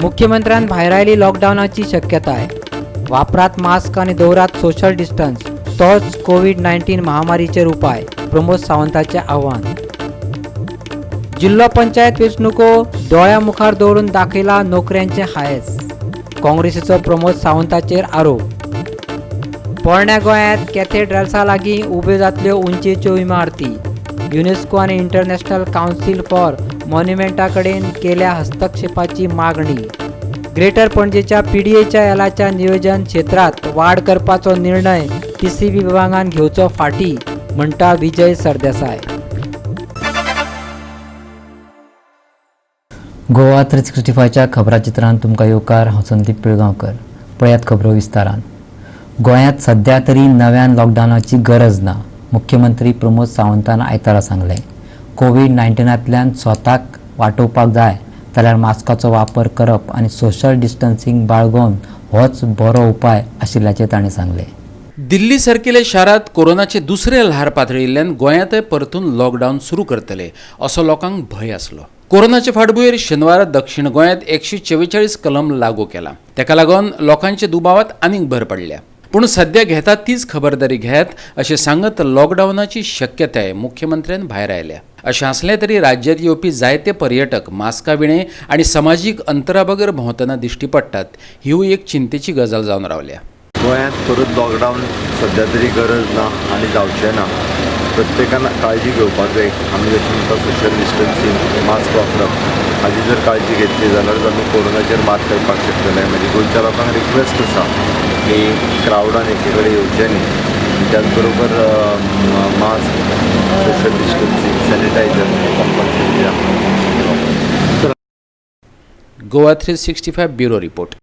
मुख्यमंत्र्यान भायरायली लॉकडावनाची शक्यताय. वापरात मास्क आनी दवरात सोशल डिस्टन्स, तोच कोवीड-19 महामारीचेर उपाय, प्रमोद सावंताचें आव्हान. जिल्लो पंचायत वेंचणुको दोळ्या मुखार दवरून दाखयला नोकऱ्यांचें हायस, काँग्रेसीचो प्रमोद सावंताचेर आरोप. पोरण्या गोंयांत कॅथेड्रल्सा लागीं उब्यो जातल्यो उंचेच्यो इमारती, युनेस्को आनी इंटरनॅशनल कावन्सील फॉर मॉन्युमेंटा कडेन केल्या हस्तक्षेपाची मागणी. ग्रेटर पणजेच्या पीडीएच्या एलाच्या नियोजन क्षेत्रांत वाड करपाचो निर्णय टीसीबी विभागान घेवचो फाटी, म्हणटा विजय सरदेसाय. गोवा 365च्या खबराचित्रांत तुमकां येवकार. हांव संदीप पिळगांवकर. पळयात खबरो विस्तारान. गोंयांत सध्या तरी नव्यान लॉकडावनाची गरज ना, मुख्यमंत्री प्रमोद सावंतान आयतारा सांगलें. कोवीड-19तल्यान स्वताक वाटोवपाक जाय जाल्यार मास्काचो वापर करप आनी सोशल डिस्टन्सिंग बाळगोवन होच बरो उपाय आशिल्ल्याचें ताणें सांगलें. दिल्ली सारकेल्या शारांत कोरोनाचे दुसरें ल्हार पातळिल्ल्यान गोंयांतय परतून लॉकडावन सुरू करतले असो लोकांक भंय आसलो. कोरोनाचे फाटभुंयेर शेनवारा दक्षिण गोंयांत 144 कलम लागू केला. ताका लागून लोकांच्या दुबावात आनीक भर पडल्या. पूण सध्या घेतात तीच खबरदारी घेयात अशें सांगत लॉकडावनाची शक्यताय मुख्यमंत्र्यान भायर आयल्या. अशें आसलें तरी राज्यांत येवपी जायते पर्यटक मास्का विणे आनी समाजीक अंतरा बगर भोंवतना दिश्टी पडटात, हिवूय एक चिंतेची गजाल जावन रावल्या. गोंयांत परत लॉकडावन सध्या तरी गरज ना आनी जावचें ना. प्रत्येकान काळजी घेवपाक जाय. आमी जशें म्हणटा सोशल डिस्टन्सिंग, मास्क वापरप हाजी जर काळजी घेतली जाल्यार आमी कोरोनाचेर मात करपाक शकतले. म्हणजे गोंयच्या लोकांक रिक्वेस्ट आसा की क्रावडान एके कडेन येवचें न्ही, त्याच बरोबर mask, social distancing, sanitiser compulsory वापरचें. Goa 365 bureau report.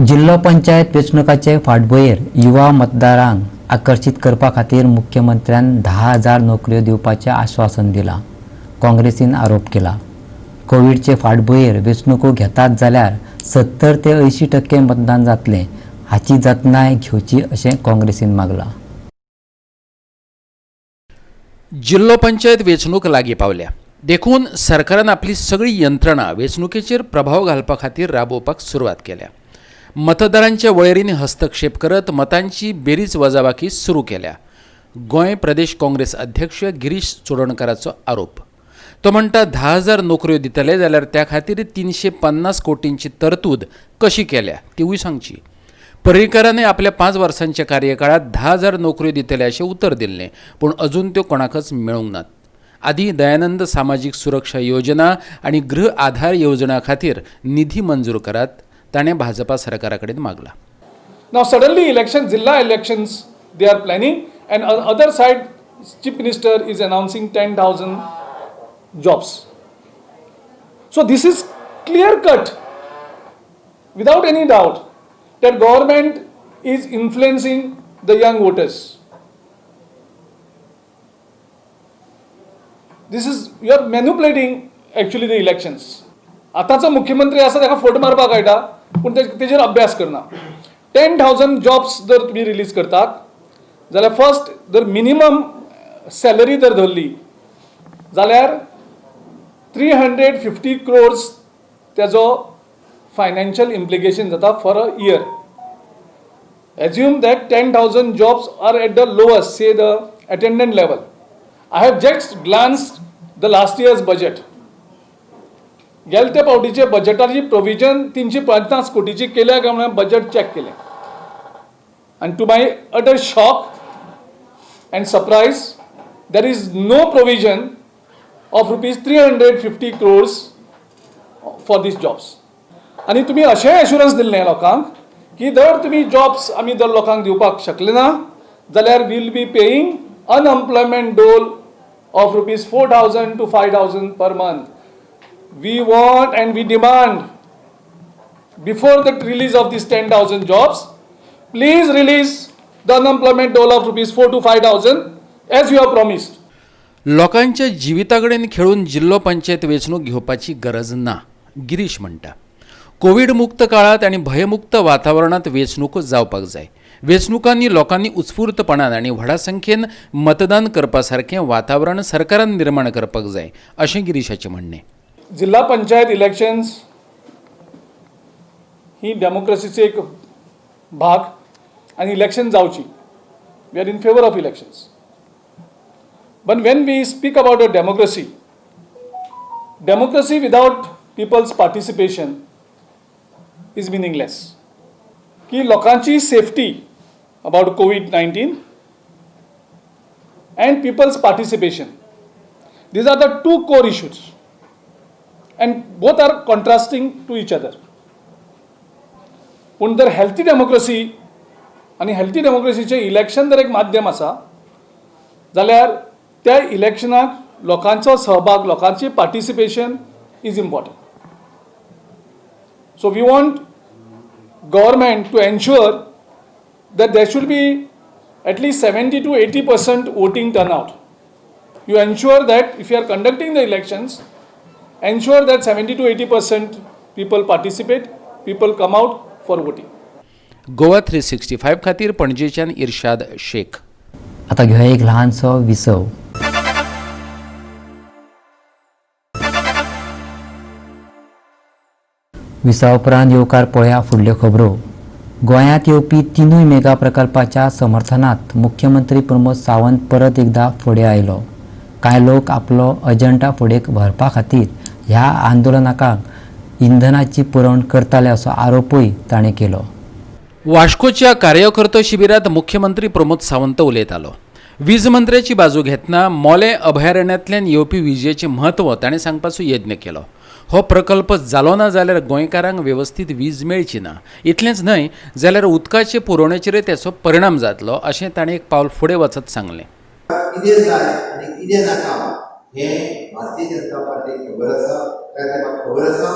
जिल्लो पंचायत वेंचणुकाचे फाटभुंयेर युवा मतदारांक आकर्शीत करपा खातीर मुख्यमंत्र्यान 10,000 नोकऱ्यो दिवपाचें आश्वासन दिलां, काँग्रेसीन आरोप केला. कोवीडचे फाटभुंयेर वेंचणुको घेतात जाल्यार 70 ते 80% मतदान जातलें हाची जतनाय घेवची अशें काँग्रेसीन मागलां. जिल्लो पंचायत वेंचणूक लागीं पावल्या देखून सरकारान आपली सगळी यंत्रणा वेंचणुकेचेर प्रभाव घालपा खातीर राबोवपाक सुरवात केल्या. मतदारांच्या वळेरींनी हस्तक्षेप करत मतांची बेरीज वजाबाकी सुरू केल्या. गोंय प्रदेश काँग्रेस अध्यक्ष गिरीश चोडणकाराचो आरोप. तो म्हणटा 10,000 नोकऱ्यो दितले जाल्यार त्या खातीर 350 कोटींची तरतूद कशी केल्या तिवूय सांगची. पर्रीकारान आपल्या 5 वर्सांच्या कार्यकाळात 10,000 नोकऱ्यो दितले अशें उतर दिल्लें, पूण अजून त्यो कोणाकच मेळूंक नात. आदी दयानंद सामाजीक सुरक्षा योजना आनी गृह आधार योजना खातीर निधी मंजूर करात, ताणें भाजपा सरकारा कडेन मागला. Now suddenly election, Zilla elections they are planning, and on other side Chief Minister is announcing 10,000 jobs. So this is clear cut, without any doubt, that government is influencing the young voters. This is, you are manipulating actually the elections. आतांचो मुख्यमंत्री आसा ताका फट मारपाक कळटा, पूण तेजेर अभ्यास करना. 10,000 जॉब्स जर तुमी रिलीज करतात जाल्यार फर्स्ट जर मिनिमम सॅलरी जर धरली जाल्यार 350 क्रोर्स तेजो फायनान्शियल इम्प्लिकेशन जाता for a year. Assume that 10,000 jobs are at the lowest, say the attendant level. I have just glanced the last year's budget. गेले त्या पावटीचे बजेटाची प्रोविजन 350 कोटीची केल्या काय म्हणून बजेट चॅक केलें, आनी to my utter shock and surprise there is no provision of rupees 350 crores for these jobs. आनी तुमी अशें एश्युरन्स दिल्लें लोकांक की जर तुमी जॉब्स आमी जर लोकांक दिवपाक शकले ना जाल्यार we'll be paying unemployment dole of rupees 4,000 to 5,000 per month. We want and we demand before the release of these 10,000 jobs, please release the unemployment dole of rupees 4,000 to 5,000 as you have promised. लोकांच्या जिविता कडेन खेळून जिल्लो पंचायत वेंचणूक घेवपाची गरज ना, गिरीश म्हणटा. Covid मुक्त काळांत आनी भयमुक्त वातावरणांत वेंचणुको जावपाक जाय. वेंचणुकांनी लोकांनी उत्स्फूर्तपणान आनी व्हडा संख्येन मतदान करपा सारकें वातावरण सरकारान निर्माण करपाक जाय अशें गिरीशाचें म्हणणें. जिल्हा पंचायत इलेक्शन्स ही डेमोक्रेसीचे एक भाग आनी इलेक्शन जावची. We are in favour of elections. But when we speak about a democracy, democracy without people's participation is meaningless. की लोकांची safety about COVID-19 and people's participation, these are the two core issues and both are contrasting to each other. पूण जर healthy democracy आनी healthy डेमोक्रेसीचें election जर एक माध्यम आसा जाल्यार त्या इलेक्शनाक लोकांचो सहभाग, लोकांची participation is important. So we want government to ensure that there should be at least 70 to 80% voting turnout. You ensure that if you are conducting the elections, ensure that 70 to 80% people participate, people come out for voting. Goa 365 खातीर पणजेच्यान इर्शाद शेख. आता घेऊया एक ल्हानसो विसव. विसवा उपरांत येवकार पळया फुडल्यो खबरो. गोंयांत येवपी तिनूय मेगा प्रकल्पाच्या समर्थनात मुख्यमंत्री प्रमोद सावंत परत एकदा फुडें आयलो. कांय लोक आपलो अजेंडा फुडें व्हरपा खातीर ह्या आंदोलनाक इंधनाची पुरवण करताले असो आरोपूय ताणें केलो. वास्कोच्या कार्यकर्तो शिबिरात मुख्यमंत्री प्रमोद सावंत उलयतालो. वीज मंत्र्याची बाजू घेतना मोले अभयारण्यांतल्यान येवपी विजेचें म्हत्व ताणें सांगपाचो यत्न केलो. हो प्रकल्प जालो ना जाल्यार गोंयकारांक वेवस्थीत वीज मेळची ना, इतलेंच न्हय जाल्यार उदकाचे पुरवणेचेरय तेचो परिणाम जातलो अशें ताणें एक पावल फुडें वचत सांगलें. कितें जाय आनी कितें नाका हें भारतीय जनता पार्टीक खबर आसा. कारण म्हाका खबर आसा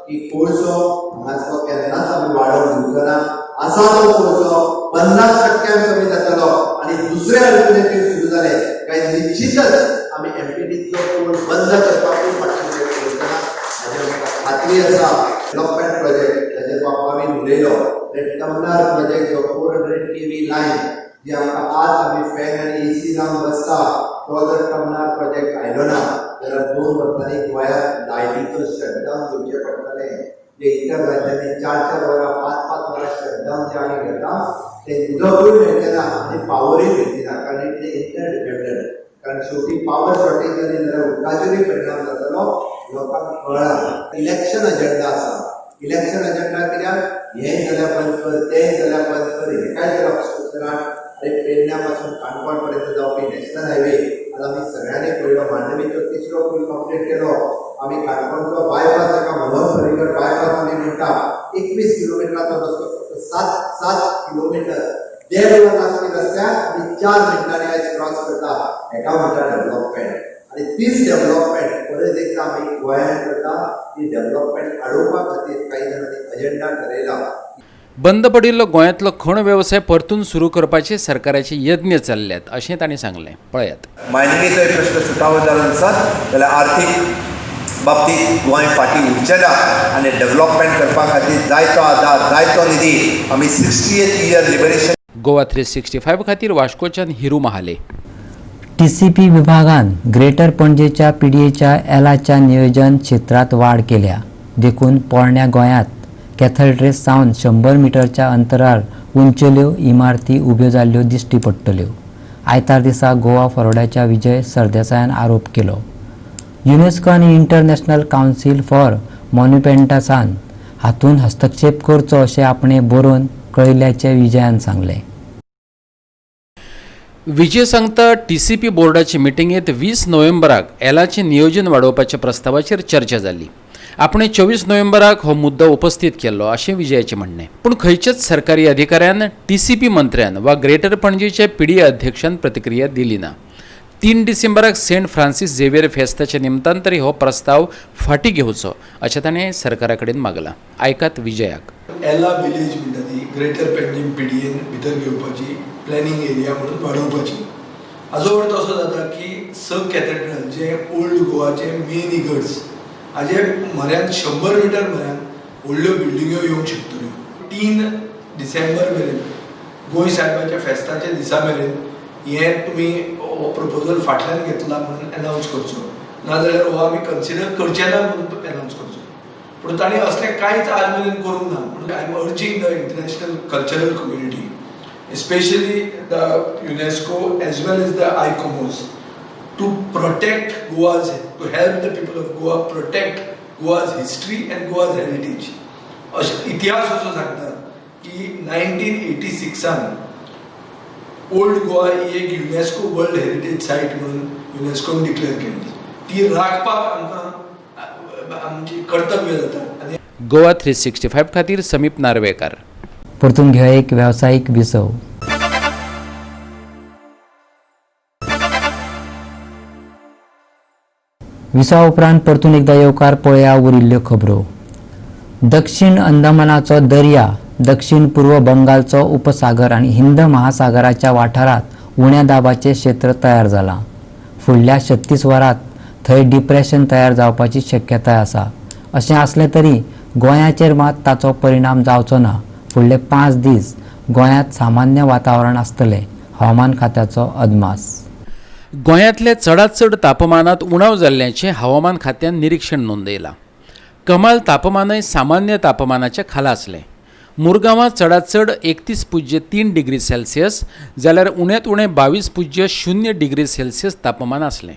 की कोळसो हांगासो केन्नाच आमी वाडोवन दिवचो ना. आसा तो कोळसो 50% कमी जातलो आनी दुसरे अल्टरनेटीव सुरू जाले काय निश्चितच आमी एमपीटींतलो कोळ बंद करपाकूय फाटल्यान करचो ना हाजी आमकां खात्री आसा. डेव्हलपमेंट प्रोजेक्ट जाचेर बाप्पा उलयलो, तमनार प्रोजेक्ट जो 400 kV line जी आमकां आज आमी फॅन आनी एसी लावन बसता तो जर तमनार प्रोजेक्ट आयलो ना जाल्यार 2 वर्सांनी गोंयांत लायटीचो शटडावन घेवचें पडटलें. जे इतर राज्यांनी 4-4 वरां 5-5 वरां शटडावन जे आमी घेता ते उदकूय मेळचें ना आनी पावरूय मेळची ना, कारण इतलें इंटरडिपेंडंट. कारण शेवटी पावर शॉर्टेज जाली जाल्यार उदकाचेरूय परिणाम जातलो. लोकांक कळना. इलेक्शन अजेंडा आसा. इलेक्शन अजेंडा कित्याक हें जाल्यार बंद कर, तें जाल्यार बंद कर, हेकाय जर ऑब्स्ट्रक्शनान. आनी पेडण्या पासून काणकोण पर्यंत जावपी नॅशनल हायवे आज आमी सगळ्यांनी पळयलो. मांडवीचो तिसरो पूल कंप्लीट केलो आमी. काणकोणचो बायपास जाका मनोहर पर्रीकर बायपास आमी म्हणटा, 21 किलोमिटराचो रस्तो फक्त 7 किलोमिटर 1.5 वर लागपी रस्त्यार आमी 4 मिनटांनी आयज क्रॉस करता. हेका म्हणटा डेव्हलपमेंट. आनी तीच डेव्हलपमेंट परत एकदां आमी गोंयांत करता. ती डेव्हलपमेंट हाडोवपा खातीर कांय जाणांनी अजेंडा ठरयला. बंद पडिल्लो गोंयांतलो खण वेवसाय परतून सुरू करपाचे सरकाराचे यत्न चल्ल्यात अशें तांणी सांगलें. पळयात. मायनिंगेचोय प्रश्न सुटावो जालो नासत जाल्यार आर्थीक बाबतींत गोंय फाटीं उरचें ना आनी डेव्हलपमेंट करपा खातीर जायतो आदार, जायतो निधी आमी 60th year liberation. Goa 365 खातीर वास्कोच्यान हिरू महाले. TCP विभागान ग्रेटर पणजेच्या पीडीएच्या एलाच्या नियोजन क्षेत्रांत वाड केल्या देखून पोरण्या गोंयांत कॅथेड्रल सावन 100 मिटरच्या अंतरार उंचेल्यो इमारती उब्यो जाल्ल्यो दिश्टी पडटल्यो. आयतार दिसा गोवा फॉरवर्डाच्या विजय सरदेसायान आरोप केलो. युनेस्को आनी इंटरनॅशनल कावन्सील फॉर मॉन्युमेंटासान हातूंत हस्तक्षेप करचो अशें आपणें बरोवन कळयल्ल्याचें विजयान सांगलें. विजय सांगता TCP बोर्डाचे मिटिंगेंत 20 नोव्हेंबराक एलाचें नियोजन वाडोवपाच्या प्रस्तावाचेर चर्चा जाली. आपणे 24 नोव्हेंबराक हो मुद्दो उपस्थित केल्लो अशें विजयाचें म्हणणें. पूण खंयच्याच सरकारी अधिकाऱ्यान, TCP मंत्र्यान वा ग्रेटर पणजेच्या PDA अध्यक्षान प्रतिक्रिया दिली ना. 3 डिसेंबराक सेंट फ्रांसीस झेवियर फेस्ताच्या निमतान तरी हो प्रस्ताव फाटीं घेवचो अशें ताणें सरकारा कडेन मागलां. आयकात विजयाक. एला विलेज म्हणटा ती ग्रेटर पेंजीम PDAन भितर घेवपाची प्लॅनिंग एरिया म्हणून वाडोवपाची. हाजो अर्थ असो जाता की स कॅथेड्रल जे ओल्ड गोवाचे मेन इगर्ज हाजे म्हऱ्यान 100 मिटर म्हऱ्यान व्हडल्यो बिल्डिंग्यो येवंक शकतल्यो. 3 डिसेंबर मेरेन गोंय साहेबाच्या फेस्ताच्या दिसा मेरेन हें तुमी हो प्रपोजल फाटल्यान घेतला म्हणून अनावन्स करचो, नाजाल्यार हो आमी कन्सिडर करचे ना म्हणून अनावन्स करचो. पूण तांणी असलें कांयच आज मेरेन करूंक ना. म्हणून I am urging the international cultural community, especially the UNESCO as well as the ICOMOS, to protect Goa's, to help the people of Goa protect Goa's history and Goa's heritage. अशें इतिहास असो सांगता की 1986 ओल्ड गोवा ही एक UNESCO world heritage site म्हणून युनेस्कोन declare केल्ली. ती राखपाक आमकां आमची कर्तव्य जाता. आनी गोवा 365 खातीर समीप नार्वेकार. परतून घेवया एक वेवसायीक विसव. विसवा उपरांत परतून एकदा येवकार पळया उरिल्ल्यो खबरो. दक्षिण अंदमानाचो दर्या, दक्षिण पूर्व बंगालचो उपसागर आनी हिंद महासागराच्या वाठारांत उण्या दाबाचें क्षेत्र तयार जालां. फुडल्या 36 वरांत थंय डिप्रेशन तयार जावपाची शक्यताय आसा. अशें आसलें तरी गोंयाचेर मात ताचो परिणाम जावचो ना. फुडले 5 दीस गोंयांत सामान्य वातावरण आसतलें, हवामान खात्याचो अदमास. गोंयांतल्या चडांत चड तापमानांत उणाव जाल्ल्याचें हवामान खात्यान निरीक्षण नोंदयलां. कमाल तापमानय सामान्य तापमानाच्या खाला आसलें. मुरगांवां चडांत चड 31.3 डिग्री सेल्सियस जाल्यार उण्यांत उणें 22.0 डिग्री सेल्सियस तापमान आसलें.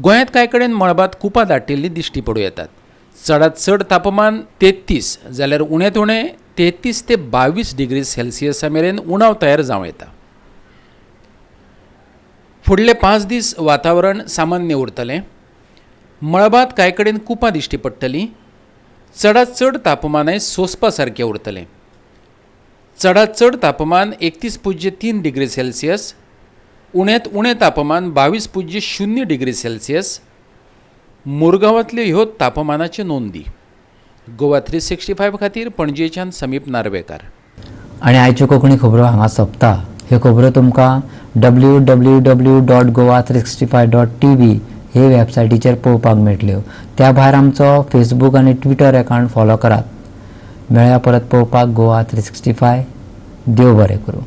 गोंयांत कांय कडेन मळबांत कुपां दाटिल्लीं दिश्टी पडूं येतात. चडांत चड तापमान 33 जाल्यार उण्यांत उणें 33 ते 22 डिग्री सेल्सियसा मेरेन उणाव तयार जावं येता. फुडले 5 दीस वातावरण सामान्य उरतलें. मळबांत कांय कडेन कुपां दिश्टी पडटलीं. चडांत चड तापमानय सोंसपा सारकें उरतलें. चडांत चड तापमान 31.3 डिग्री सेल्सियस, उण्यांत उणें तापमान 22.0 डिग्री सेल्सियस. मुरगांवांतल्यो ह्यो तापमानाच्यो नोंदी. गोवा 365 खातीर पणजेच्यान समीप नार्वेकार. आनी आयच्यो कोंकणी खबरो हांगा सोंपता. ह्यो खबरो तुमकां www.goa365.tv हे वेबसायटीचेर पळोवपाक मेळटल्यो. त्या भायर आमचो फेसबूक आनी ट्विटर अकावंट फॉलो करात. मेळया परत पळोवपाक गोवा 365. देव बरें करूं.